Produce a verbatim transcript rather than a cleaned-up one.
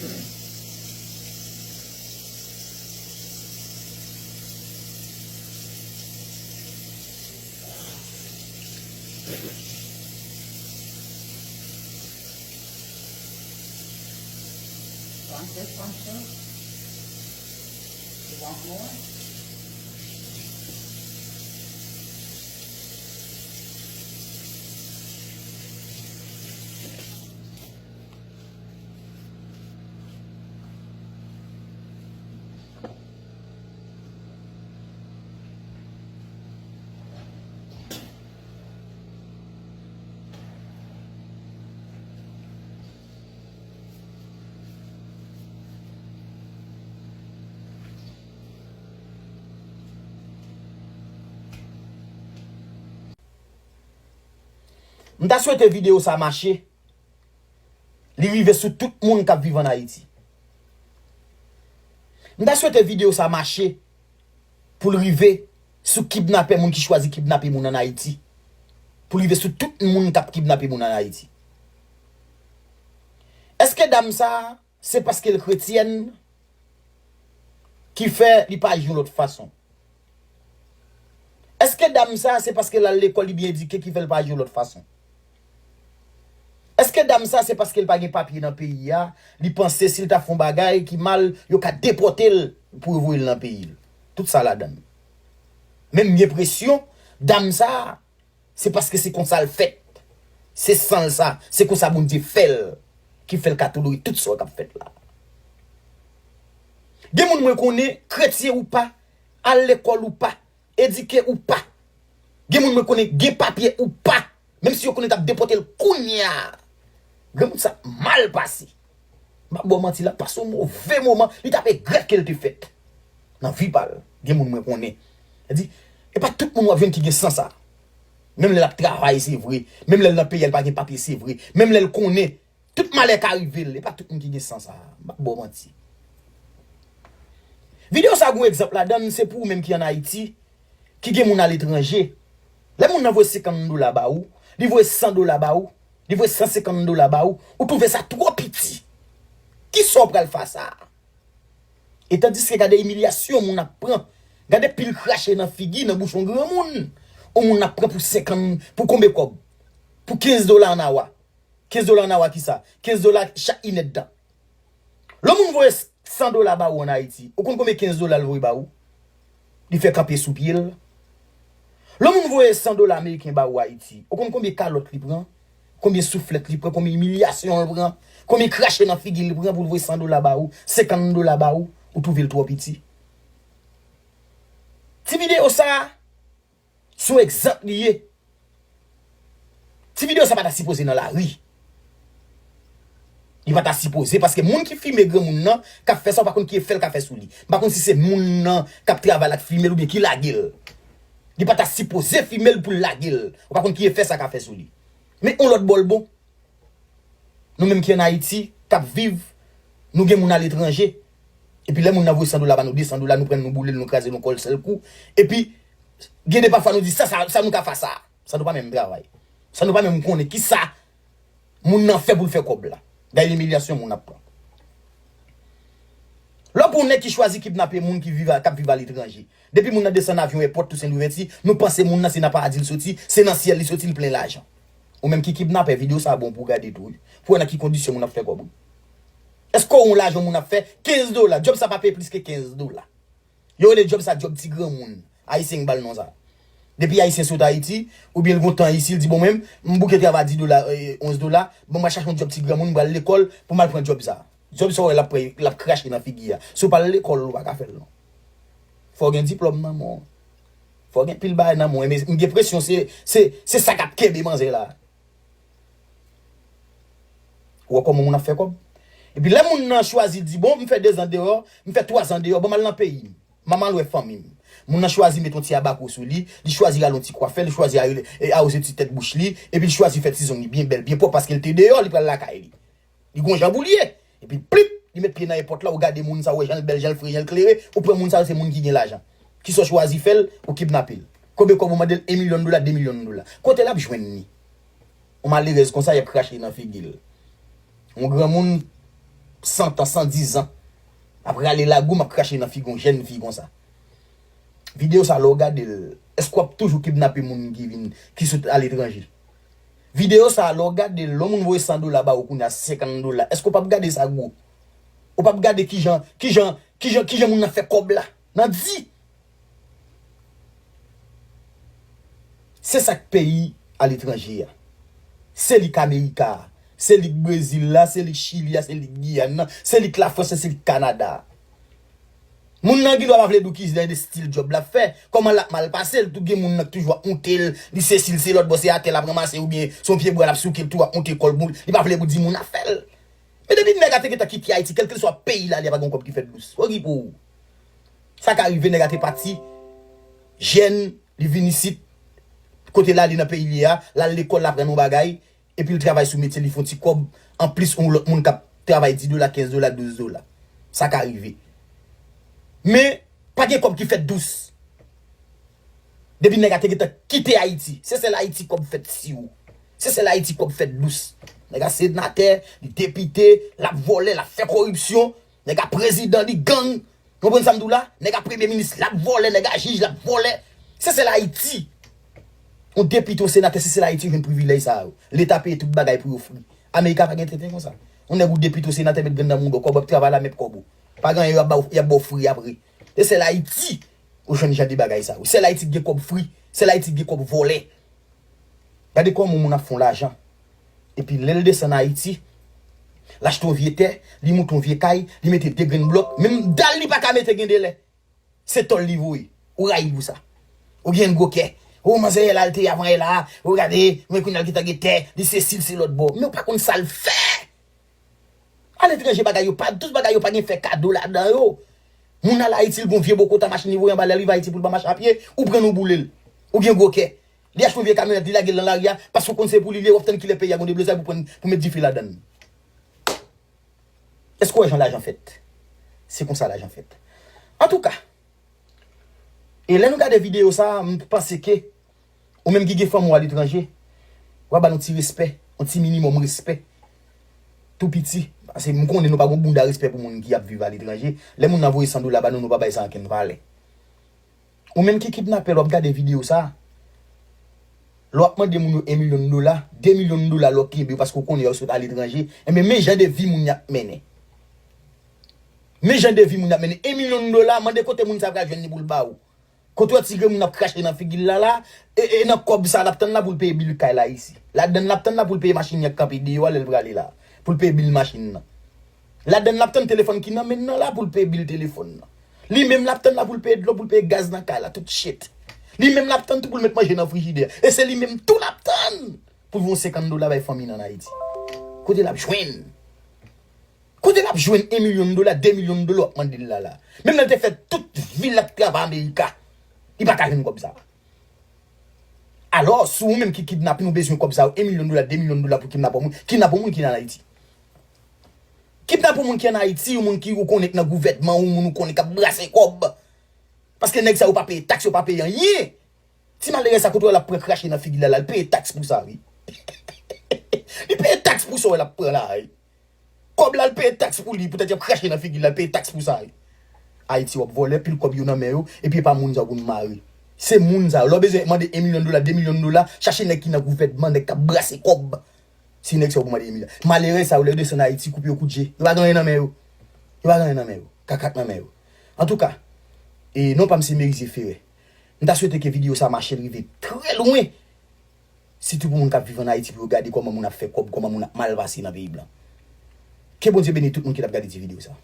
Want this one too? You want more? M ta swete videyo sa mache, li rive sou tout moun k ap viv ann Ayiti. M ta swete videyo sa mache pou l rive sou kidnapè, moun ki chwazi kidnape moun ann Ayiti. Pou l rive sou tout moun k ap kidnape moun ann Ayiti. Èske dam sa a, se paske l kretyèn ki fè li pa aji yon lòt fason? Èske dam sa a, se paske l al lekòl, li byen edike ki fè l pa aji yon lòt fason? Èske dam sa a, se paske l pa gen papye nan peyi a, li panse si l ta fè yon bagay ki mal, yo ka depòte l pou yo voye l nan peyi l? Tout sa ladan l. Men m gen enpresyon, dam sa a, se paske se konsa l fèt. Se san l sa, se konsa Bondye fè l, ki fè l ka tolere tout sa k ap fèt la. Gen moun mwen konnen, kretyen ou pa, al lekòl ou pa, edike ou pa. Gen moun mwen konnen, gen papye ou pa, menm si yo konnen t ap depòte l kounye a. Granmoun sa mal pase. M ap ba w manti, l ap pase yon move moman, li t ap regrèt ke l te fèt nan vi pa l. Gen moun mwen konnen. Sa di, e pa tout moun w ap jwenn ki gen san sa. Menm lè l ap travay, se vre. Menm lè l nan peyi a, l pa gen papye, se vre. Menm lè l konnen tout malè ka rive l, e pa tout moun ki gen san sa. M ap ba w manti. Videyo sa gon egzanp ladan l, se pou ou menm ki ann Ayiti, ki gen moun aletranje. Lè moun nan voye senkant dola ba ou, li voye san dola ba ou, li voye san senkant dola ba ou, ou twouve sa twò piti. Kisa w pral fè a sa? E tandiske gade imilyasyon moun ap pran, gade pil krache nan figi, nan bouch yon granmoun. Yon moun ap pran pou senkant, pou konbyen kòb? Pou kenz dola ann awa. Kenz dola ann awa kisa? Kenz dola chak inèdtan. Lè yon moun voye san dola ba ou ann Ayiti, ou konn konbyen kenz dola l voye ba ou? Li fè kanpe sou pye l. Lè yon moun voye san dola ameriken ba ou Ayiti, ou konn konbyen kalòt li pran? Konbyen souflèt li pran? Konbyen imilyasyon l pran? Konbyen krache nan figi l pran pou l voye san dola ba ou, senkant dola ba ou, ou twouve l twò piti? Ti videyo sa a, se yon egzanp li ye. Ti videyo sa pa ta sipoze nan lari. Li pa ta sipoze, paske moun ki filme granmoun nan, k ap fè sa, ou pa konn ki efè l ka fè sou li. M pa konn si se moun nan k ap travay la k filme l oubyen ki lage l. Li pa ta sipoze filme l pou l lage l. Ou pa konn ki efè sa ka fè sou li. Men yon lòt bò l bon. Nou menm ki ann Ayiti, k ap viv, nou gen moun aletranje. Epi lè moun nan voye san dola ba nou, de san dola, nou pran l, nou boule l, nou kraze l yon kò l sèl kou. Epi, gen de pafwa nou di, sa, sa, sa nou ka fè sa? Sa nou pa menm travay. Sa nou pa menm konnen kisa moun nan fè pou l fè kòb la. Gade imilyasyon moun ap pran. Lè w pran yon nèg ki chwazi kidnape moun ki viv a, k ap viv aletranje. Depi moun nan desann avyon èpòt Tousen Louvèti, nou panse moun nan se nan paradi l soti, se nan syèl li soti, li plen lajan. Ou menm ki kidnapè, videyo sa a bon pou w gade tou, wi. Pou w wè nan ki kondisyon moun ap fè kòb, wi. Èske w wè yon lajan moun ap fè? Kenz dola. Djòb sa pa peye plis ke kenz dola. Yo rele djòb sa djòb ti granmoun. Ayisyen ki ba l non sa. Depi Ayisyen sot Ayiti, oubyen l gon tan isi, l di, bon, mwen, m bouke travay dis dola, eh, onz dola, bon, m al chache yon djòb ti granmoun, m pral lekòl pou m al pran djòb sa. Djòb sa w wè l ap pran, l ap krache nan figi a. Si w pa al lekòl, ou pa ka fè l non. Fò w gen diplòm nan men w. Fò w gen pil bagay nan men w. Men m gen enpresyon se, se, se sa k ap kenbe manzè la. Ou wè kòman moun ap fè kòb? Epi lè moun nan chwazi di, bon, m fè dezan deyò, m fè twazan deyò, ban m al nan peyi m. Ban m al wè fanmi m. Moun nan chwazi met yon ti abakwo sou li, li chwazi rale yon ti kwafè, li chwazi a-, e, awoze ti tèt bouch li, epi li chwazi fè ti zong li byen bèl, byen pwòp, paske l te deyò, li pral lakay li. Li gon jan pou l ye. Epi plip, li met pye nan èpòt la, ou gade moun sa, ou wè jan l bèl, jan l fre, jan l klere, ou pran moun sa, se moun ki gen lajan. Kisa w chwazi fè l, ou kidnape l. Konbyen kòb ou mande l? En milyon dola, de milyon dola. Kote l ap jwenn li? Yon malerèz konsa, y ap krache nan figi l. Yon granmoun, san tan, san diz an. Ap rale lagou, m ap krache nan figi yon jèn fi konsa. Videyo sa, lè w gade l, èske w ap toujou kidnape moun ki vin, ki sot aletranje? Videyo sa, lè w gade l, lè yon moun voye san dola ba ou kounye a, senkant dola, èske w p ap gade sa gwo? Ou p ap gade kijan, kijan, kijan, kijan moun nan fè kòb la? Nan di! Se sa k peyi aletranje a. Se li k Amerika a. Se li k Brezil la, se li k Chili a, se li k Giyàn nan, se li k Lafrans, se li k Kanada a. Moun nan gen dwa pa vle di w ki jan de stil djòb l ap fè, kòman l ap mal pase l, tou gen moun nan k toujou ap moute l, li sesi, l se lòt bò, se atè l ap ranmase oubyen se yon pye bwa l ap souke, l tou ap moute kò l, moun, li pa vle pou di moun afè l. Men depi nèg la te gentan kite Ayiti, kèlkeswa peyi l ale, pa gen yon kòb ki fèt dous. Okipe w. Sa ka rive, nèg la te pati, jèn, li vin isit, kote l ale nan peyi l ye a, l al lekòl, l aprann yon bagay, epi l travay sou metye, li fè yon ti kòb, anplis yon lòt moun k ap travay dis dola, kenz dola, douz dola. Sa ka rive. Men, pa gen kòb ki fèt dous. Depi nèg la te gentan kite Ayiti, se sèl Ayiti kòb fèt si ou. Se sèl Ayiti kòb fèt dous. Nèg la senatè, li depite, l ap vòlè, l ap fè koripsyon. Nèg la prezidan, li gang. Ou konprann sa m di w la? Nèg la premye minis, l ap vòlè, nèg la jij, l ap vòlè. Se sèl Ayiti. Yon depite, yon senatè, se sèl Ayiti jwenn privilèj sa yo. Leta peye tout bagay pou yo fri. Amerika pa gen tenten konsa. Yon nèg ou depite, yon senatè met grenn nan mouda w, kòb w ap travay la, men kòb ou. Pa gen anyen, y ap ba w, y ap ba w fri apre. Se sèl Ayiti ou jwenn jan de bagay sa yo. Sèl Ayiti ki gen kòb fri. Sèl Ayiti ki gen kòb vòlè. Gade kòman yon moun ap fè yon lajan. Epi lè l desann Ayiti, l achte yon vye tè, li moute yon vye kay, li mete de grenn blòk, menm dal li pa ka mete gen de lè. Se tòl li voye. Ou rayi l pou sa. Ou gen gwo kè. Ou manzè la l te ye avan yè la. Ou gade, men kounye a l gentan gen tè, li sesi, l se lòt bò. Men ou pa konn sa l fè. Aletranje bagay yo pa dous, bagay yo pa gen fè kado ladan yo. Moun al Ayiti, l gon vye bokota machin li voye anba lè l rive Ayiti pou l pa mache a pye, ou pran l ou boule l. Ou gen gwo kè. Li achte yon vye kamyonèt, li lage l nan lari a, paske w konn se pou li li ye, w ap tann kilè peyi a gon deblozay pou pran, pou met dife ladan l. Èske w wè jan lajan fèt? Se konsa lajan fèt. Antouka, e lè nou gade videyo sa a, m panse ke ou menm ki gen fanmi w aletranje, w a ba l yon ti respè, yon ti minimòm respè. Tou piti. Paske m konnen nou pa gon bounda respè pou moun ki ap viv aletranje. Lè moun nan voye san dola ba nou, nou pa bay sa ankenn valè. Ou menm ki kidnapè, lè w ap gade videyo sa a, lè w ap mande moun yo en milyon dola, de milyon dola lè w kenbe yo paske w konnen yo sot aletranje, enben men jan de vi moun y ap mennen. Men jan de vi moun y ap mennen. En milyon dola, mande kote moun sa pral jwenn li pou l ba ou. Kote w ti grenn moun ap krache nan figi l la la, e, e nan kòb sa l ap tann la pou l peye bil kay la isi. Ladann l ap tann la pou l peye machin li k kanpe deyò a lè l prale la. Pou l peye bil machin nan. Ladann l ap tann telefòn ki nan men l nan la pou l peye bil telefòn nan. Li menm l ap tann la pou l peye dlo, pou l peye gaz nan kay la, tout shit. Li menm l ap tann tou pou l met manje nan frijidè. E se li menm tou l ap tann pou l voye yon senkant dola bay fanmi l ann Ayiti. Kote l ap jwenn? Kote l ap jwenn en milyon dola, de milyon dola w ap mande l la la? Menm lè l te fè tout vi l ap travay Amerika, li pa ka jwenn kòb sa. Alò, si ou menm ki kidnape, nou bezwen kòb sa yo, en milyon dola, de milyon dola pou kidnape yon moun, kidnape yon moun ki ann Ayiti. Kidnape yon moun ki ann Ayiti, yon moun ki ou konnen k nan gouvènman, yon moun ou konnen k ap brase kòb. Paske nèg sa yo pa peye taks, yo pa peye anyen. Ti malerèz sa kote w wè l ap pran krache nan figi l la la, l peye taks pou sa, wi. Li peye taks pou sa w wè l ap pran la, wi. Kòb la, l peye taks pou li, poutèt y ap krache nan figi l la, l peye taks pou sa, wi. Ayiti, w ap vòlè, pil kòb yo nan men yo, epi e pa moun sa w pou n mare. Se moun sa yo. Lè w bezwen mande en milyon dola, de milyon dola, chache nèg ki nan gouvènman, nèg k ap brase kòb. Se nèg sa yo pou mande en milyon. Malerèz sa yo, lè yo desann Ayiti, koupe yo kout je. Yo pa gen anyen nan men yo. Yo pa gen anyen nan men yo. Kaka k nan men yo. Antouka, e non pa m se Merizier Ferre. M ta swete ke videyo sa mache l rive trè lwen. Sitou pou moun k ap viv ann Ayiti, pou yo gade kòman moun ap fè kòb, kòman moun ap mal pase nan peyi blan. Ke Bondye beni tout moun ki t ap gade ti videyo sa.